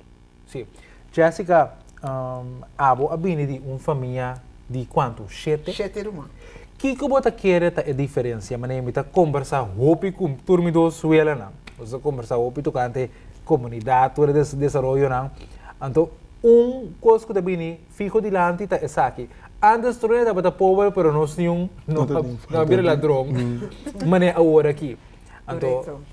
Sí. Jessica, abo a bini di un famia di kuantu? Shete? Shete ruman. Kiko bo ta kere ta e diferensia? Manera mi ta kombersá hopi ku tur mi dos welanan. Nos ta kombersá hopi tokante komunidat, tur e desaroyonan. Anto un kos ku ta bini fiho dilanti ta esaki. Antes tur hende tabata pober pero nos niun no a bira ladron manera awor aki. Anto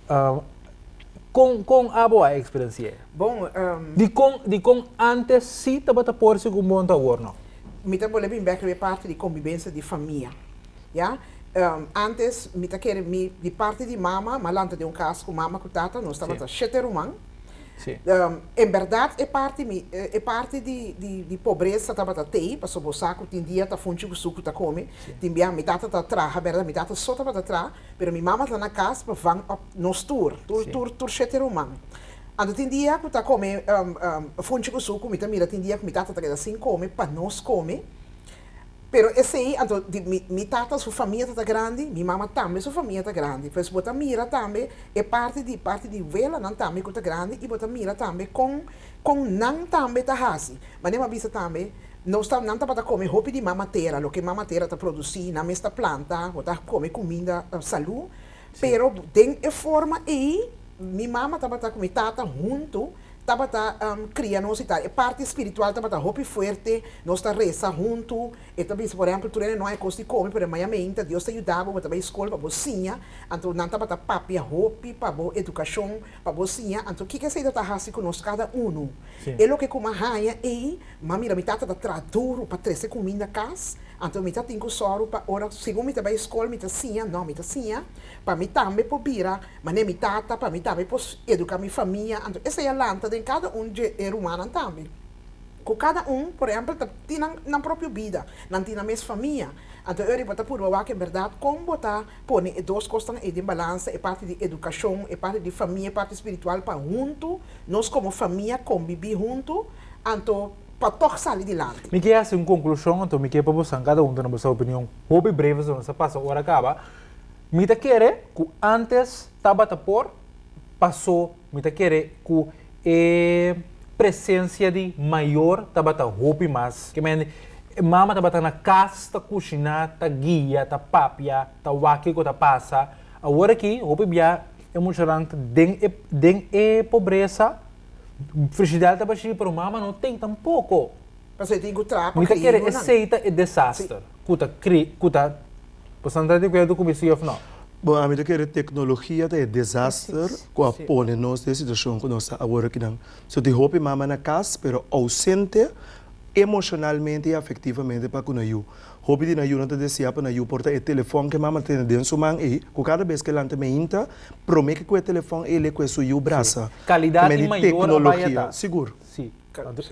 Kon kon abo a eksperensi'é? Bon, Dikon dikon ántes sí tabata por segun bo anto awor no? Mi ta bolbe bin bèk riba e parti di kombibensia di famia, ya. Ántes mi ta kere mi di parti di mama, mi a lanta den un kas ku mama ku tata, nos tabata shete ruman. En bèrdat e parti mi e parti di di di pobresa tabata tei, pasobra bo sa ku tin dia ta funchi ku suku ta kome, tin bia mi tata ta traha, bèrdat mi tata so tabata traha, Pero mi mama ta na cas pa vang op nos tur, tur, tur, tur shete ruman. Anto tin dia cu ta come funchi cu sucu, mi ta mira tin dia cu mi tata ta keda sin come pa nos come. Pero esei anto di mi mi tata su famia ta ta grandi, mi mama tambe su famia ta grandi. Pues bo ta mira tambe e parti di parti di welanan tambe ku ta grandi i bo ta mira tambe kon kon nan tambe ta hasi. Manera mi a bisa tambe, nos ta nan tabata kome hopi di mama tera, loke mama tera ta produsí, nan mes ta planta, bo ta kome kuminda salú. Pero den e forma ei mi mama tabata ku mi tata huntu tabata kria nos i tal. E parti spiritual tabata hopi fuerte, nos ta resa huntu, e ta bisa por ehempel tur hende no hay kos di kome pero e maya meinta Dios ta yuda bo, bo ta bai skol pa bo siña, anto nan tabata papia hopi pa bo edukashon, pa bo siña, anto kiko esei ta ta hasi ku nos kada unu? E loke ku mi a haña ei, mi a mira mi tata ta traha duru pa trese kuminda kas, anto mi ta tin ku sòru pa ora segun mi ta bai skol mi ta siña, no mi ta siña pa mi tambe por bira Manera mi tata, pa mi tambe por educa mi famia. Anto esei a lanta den cada un dje e rumannan tambe. Cu cada un, por ehempel, ta tin nan nan propio bida, nan tin nan mes famia. Anto e ora bo ta purba wak en berdad con bo ta pone e dos cosnan ei den balansa, e parti di educacion, e parti di famia, e parti spiritual, pa hunto nos como famia conbibi hunto, anto pa tog sali dilanti. Mi ke haci un conclusion, anto mi ke pa bosan cada un duna boso opinion hopi breve, so nos a pasa ora caba. Mi ta kere ku antes tabata por, paso mi ta kere ku e presensia di mayor tabata hopi mas. Ke mende, e mama tabata na kas ta kushiná, ta guia, ta papia, ta wak kiko ta pasa. Awor aki hopi bia e muchanan ta den e den e pobresa, frishider ta bashí pero mama no tei tampoko. Pasobra e tin ku traha pa Mi ta kria kere yunan. esei ta e desaster ku ta kri ku ta Boso ta di akuerdo ku mi si òf nò? Bon, ami ta kere teknologia ta e desaster ku a pone nos den e situashon ku nos ta awor akinan. So tin hopi mama na kas pero ousente emoshonalmente i afektivamente pa ku nan yu. Hopi di nan yunan ta deseá pa nan yu por ta e telefòn ku e mama tene den su man ei, ku kada bes ku e lanta meinta, promé ke ku e telefòn ei le ku e su yu brasa. Kalidat di mayor a bai ata. Sigur. Si.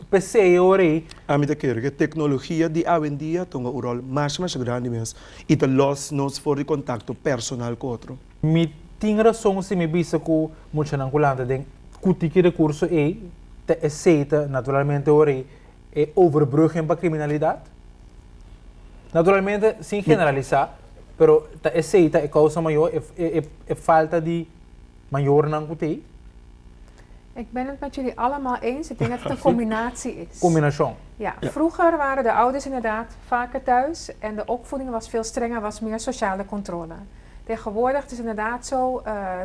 P'esei e ora ei. Ami ta kere ku e teknologia di awendia ta hunga un ròl masha masha grandi mes i ta lòs nos for di kontakto personal ku otro. Mi tin rason si mi bisa ku muchanan ku lanta den ku tiki rekurso ei ta esei ta naturalmente ora ei e overbrugging pa kriminalidat? Naturalmente sin generalisá, pero ta esei ta e kousa mayor, e falta di mayornan ku t'ei. Ik ben het met jullie allemaal eens. Ik denk dat het een combinatie is. Combinashon. Ja, vroeger waren de ouders inderdaad vaker thuis en de opvoeding was veel strenger, was meer sociale controle. Tegenwoordig het is inderdaad zo,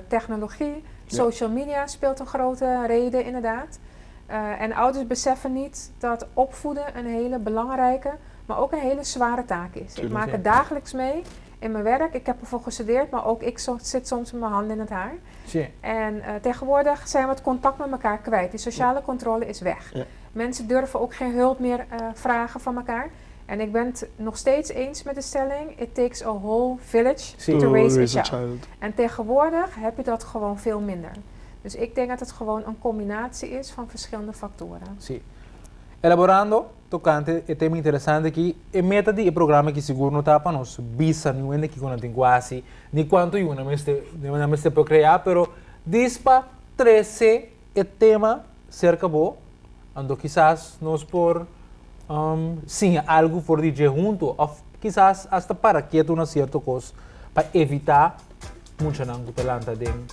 technologie, social media speelt een grote reden inderdaad. En ouders beseffen niet dat opvoeden een hele belangrijke, maar ook een hele zware taak is. Ik maak het dagelijks mee in mijn werk. Ik heb ervoor gestudeerd, maar ook ik zit soms met mijn handen in het haar. En tegenwoordig zijn we het contact met elkaar kwijt. Die sociale controle is weg. Mensen durven ook geen hulp meer vragen van elkaar. En ik ben het nog steeds eens met de stelling: it takes a whole village to raise a child. En tegenwoordig heb je dat gewoon veel minder. Dus ik denk dat het gewoon een combinatie is van verschillende factoren. Sí. Elaborando tocante e tema interesante aki, e meta di e programa aki sigur no ta pa nos bisa niun hende kiko nan tin ku hasi, ni kuantu yu nan mester nan mester procreá, pero dis pa trese e tema serka bo, anto kisas nos por siña algu for di dje huntu òf kisas asta para ketu na sierto kos pa evitá muchanan ku ta lanta den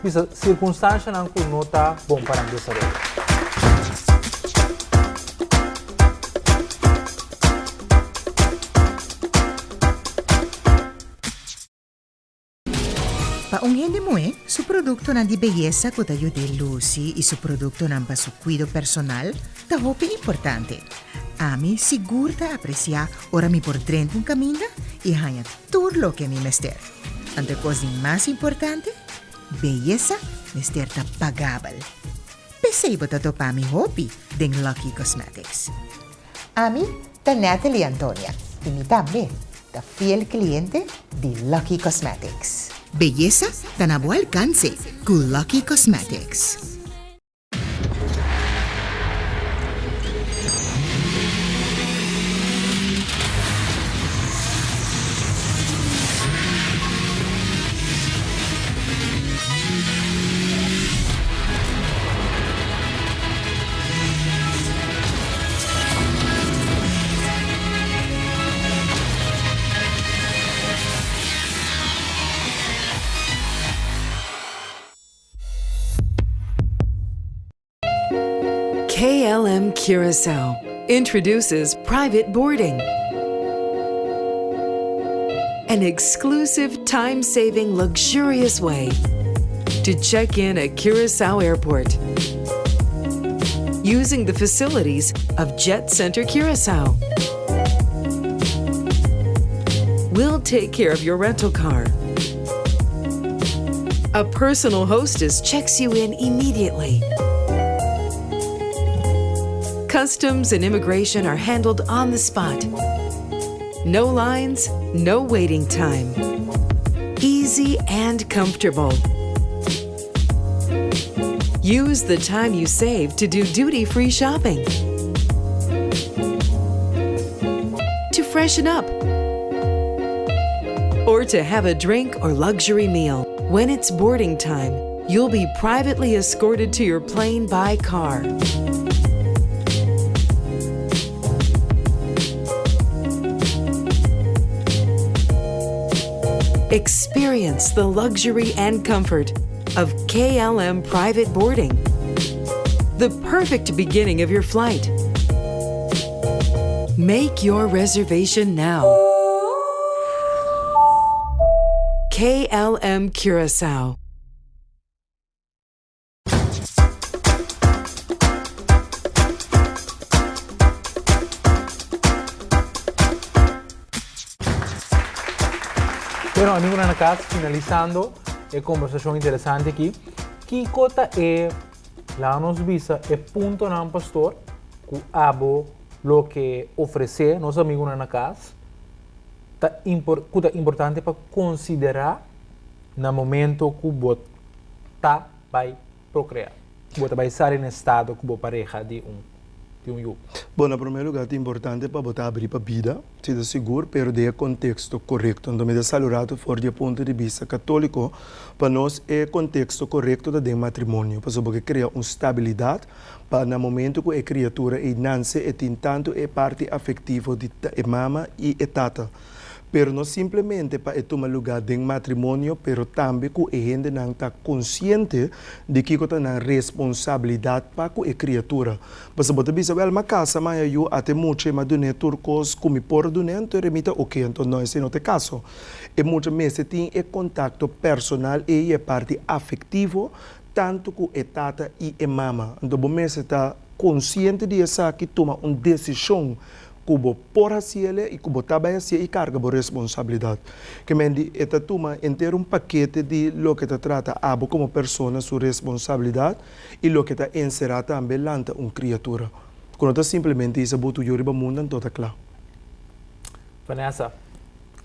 bisa sirkunstanshanan ku no ta bon pa nan desaroyo. Pa un hende muhé, su produktonan di beyesa ku ta yud'é lusi i su produktonan pa su kuido personal ta hopi importante. Ami sigur ta apresiá ora mi por drenta un kaminda i haña tur loke mi mester. Anto e kos di mas importante, beyesa mester ta pagabel. P'esei bo ta topa mi hopi den Lucky Cosmetics. Ami ta Natalie Antonia i mi tambe ta fiel kliente di Lucky Cosmetics. Beyesa ta na bo alkanse ku Lucky Cosmetics. KLM Curaçao introduces private boarding. An exclusive, time saving, luxurious way to check in at Curaçao Airport using the facilities of Jet Center Curaçao. We'll take care of your rental car. A personal hostess checks you in immediately. Customs and immigration are handled on the spot. No lines, no waiting time. Easy and comfortable. Use the time you save to do duty free shopping, to freshen up, or to have a drink or luxury meal. When it's boarding time, you'll be privately escorted to your plane by car. Experience the luxury and comfort of KLM private boarding. The perfect beginning of your flight. Make your reservation now. KLM Curacao. Bueno, amigonan na cas, finalisando e conversacion interesante aki, kico ta e, laga nos bisa, e puntonan, pastor, cu abo lo ke ofrece nos amigonan na cas, ta impor, cu ta importante pa considera na momento cu bo ta bay procrea, cu bo ta bay sali na estado cu bo pareha di un di un yu. Bon, na promé lugá ta importante pa bo ta abrí pa bida, si ta sigur, pero den e konteksto korekto. Anto mi ta sali un ratu for di e punto di bista katóliko, pa nos e konteksto korekto ta den matrimonio, pasobra bo ke krea un stabilidat pa na momento ku e kriatura ei nanse e tin tantu e parti afektivo di e mama i e tata. Pero no simplemente pa e tuma lugá den matrimonio, pero tambe ku e hendenan ta konsiente di kiko ta nan responsabilidat pa ku e kriatura. Pasobra bo ta bisa, Wèl, m'a kasa, m'a haña yu, ate mucha i m'a dun'é tur kos ku mi por dun'é, anto e remita oké. Anto no, esei no ta e kaso. E mucha mester tin e kontakto personal ei, e parti afektivo, tantu ku e tata i e mama. Anto bo mester ta konsiente di esaki, tuma un desishon ku bo por hasiel i ku bo ta bai hasié i karga bo responsabilidat. Ke men di e ta tuma henter un pakete di loke ta trata abo komo persona su responsabilidat i loke ta enserá tambe lanta un kriatura. Ku no ta simplemente hisa bo tuyo riba mundu anto ta kla. Vanessa.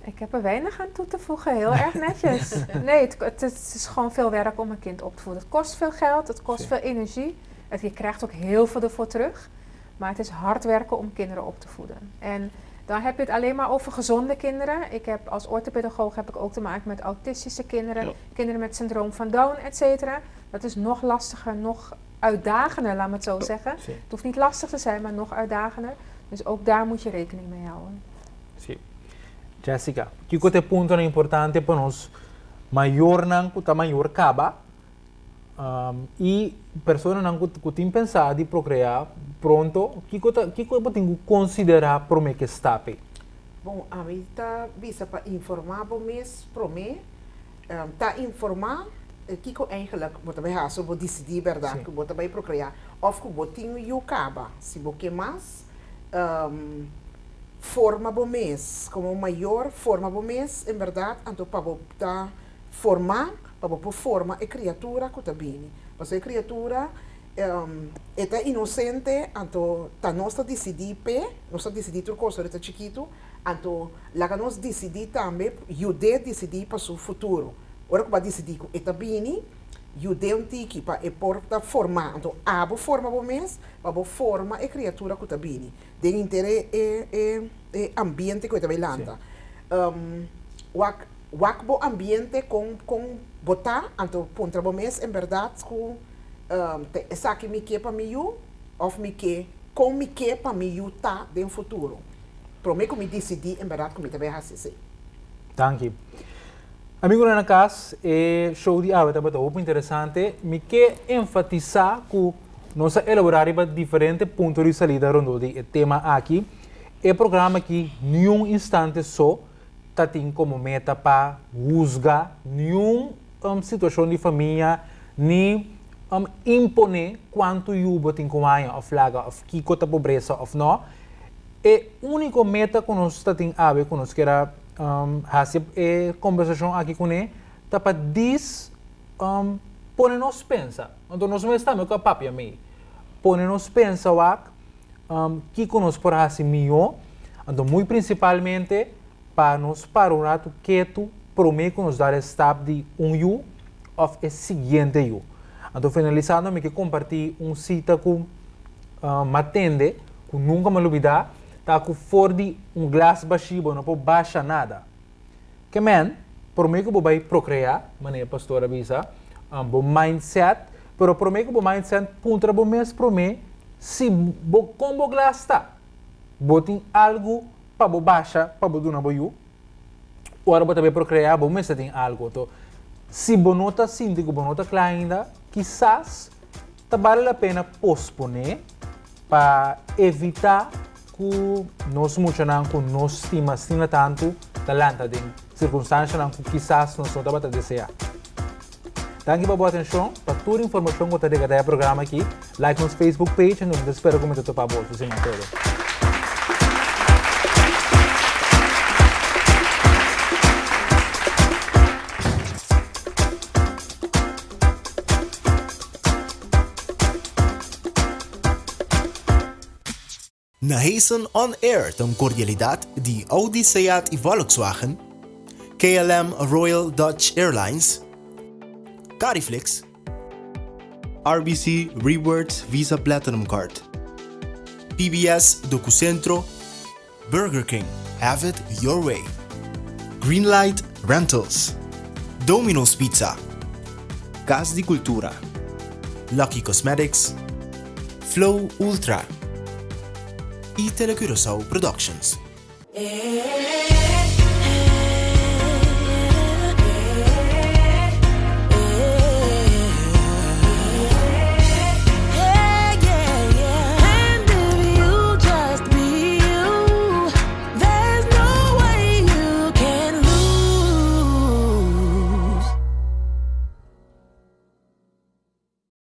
Ik heb er weinig aan toe te voegen, heel erg netjes. Nee, het, het, is gewoon veel werk om een kind op te voeden. Het kost veel geld, het kost veel energie. Het, je krijgt ook heel veel ervoor terug. Maar het is hard werken om kinderen op te voeden. En dan heb je het alleen maar over gezonde kinderen. Ik heb als orthopedagoog heb ik ook te maken met autistische kinderen, kinderen met syndroom van Down, et cetera. Dat is nog lastiger, nog uitdagender, laat me het zo zeggen. Het hoeft niet lastig te zijn, maar nog uitdagender. Dus ook daar moet je rekening mee houden. Sí. Jessica, kiko ta e puntonan importante pa nos mayornan ku ta mayor kaba I personanan ku ku tin pensá di prokreá pronto, kiko ta kiko bo tin ku konsiderá promé ku e stap ei? Bon, ami ta bisa pa informá bo mes promé, ta informá kiko eigenlijk bo ta bai hasi o bo disidí bèrdat ku bo ta bai prokreá òf ku bo tin un yu kaba. Si bo ke mas, forma bo mes komo mayor, forma bo mes en bèrdat anto pa bo ta Formá pa bo por forma e kriatura ku ta bini. Pasobra e kriatura e ta inosente, anto ta nos ta disidí p'e, nos ta disidí tur kos ora e ta chikitu, anto laga nos disidí tambe, yud'é disidí pa su futuro. Ora ku bo a disidí ku e ta bini, yud'é un tiki pa e por ta formá. Anto abo forma bo mes pa bo forma e kriatura ku ta bini den henter e e ambiente ku e ta bai lanta. Wak Wak bo ambiente kon kon bo ta, anto puntra bo mes en bèrdat ku ta esaki mi ke pa mi yu òf mi ke kon mi ke pa mi yu ta den futuro promé ku mi disidí en bèrdat ku mi ta bai hasi esei. Danki. Amigunan na kas, e show di awe tabata hopi interesante. Mi ke enfatisá ku. Nos a elaborá riba diferente punto di salida rondó di e tema aki. E programa aki niun instante so ta tin komo meta pa husga niun situashon di famia ni imponé kuantu yu bo tin ku haña òf laga òf kiko ta pobresa òf nò. E úniko meta ku nos ta tin awe ku nos kier a hasi e kombersashon aki kuné ta pa dis pone nos pensa. Anto nos mes tambe ku a papia mei. Pone nos pensa wak kiko nos por hasi mihó, anto muy prinsipalmente pa nos para un ratu ketu promé ku nos dal e stap di un yu òf e siguiente yu. Anto finalisando mi ke kompartí un sita ku m'a tende ku nunka m'a lubidá, ta ku for di un glas bashí bo no por basha nada. Ke men, promé ku bo bai prokreá, manera e pastor a bisa, bo mindset, pero promé ku bo mindset puntra bo mes promé si bo kon bo glas ta. Bo tin algu pa bo basha pa bo duna bo yu? Ora bo ta bai prokreá bo mester tin algu. Anto, si bo no ta sinti ku bo no ta kla ainda, kisas ta bale la pena posponé pa evitá ku nos muchanan ku nos stima asina tantu ta lanta den sirkunstanshanan ku kisas nos no tabata deseá. Danki pa bo atenshon. Pa tur informashon ku ta regarda e programa aki, like nos Facebook page en nos ta spera ku mi ta topa bo otro siman todo. Nahason On Air ta un cordialidad di Audi, Seat y Volkswagen, KLM Royal Dutch Airlines, Cariflix, RBC Rewards Visa Platinum Card, PBS Docucentro, Burger King, have it your way, Greenlight Rentals, Domino's Pizza, Cas di Cultura, Lucky Cosmetics, Flow Ultra y Telecuraçao Productions.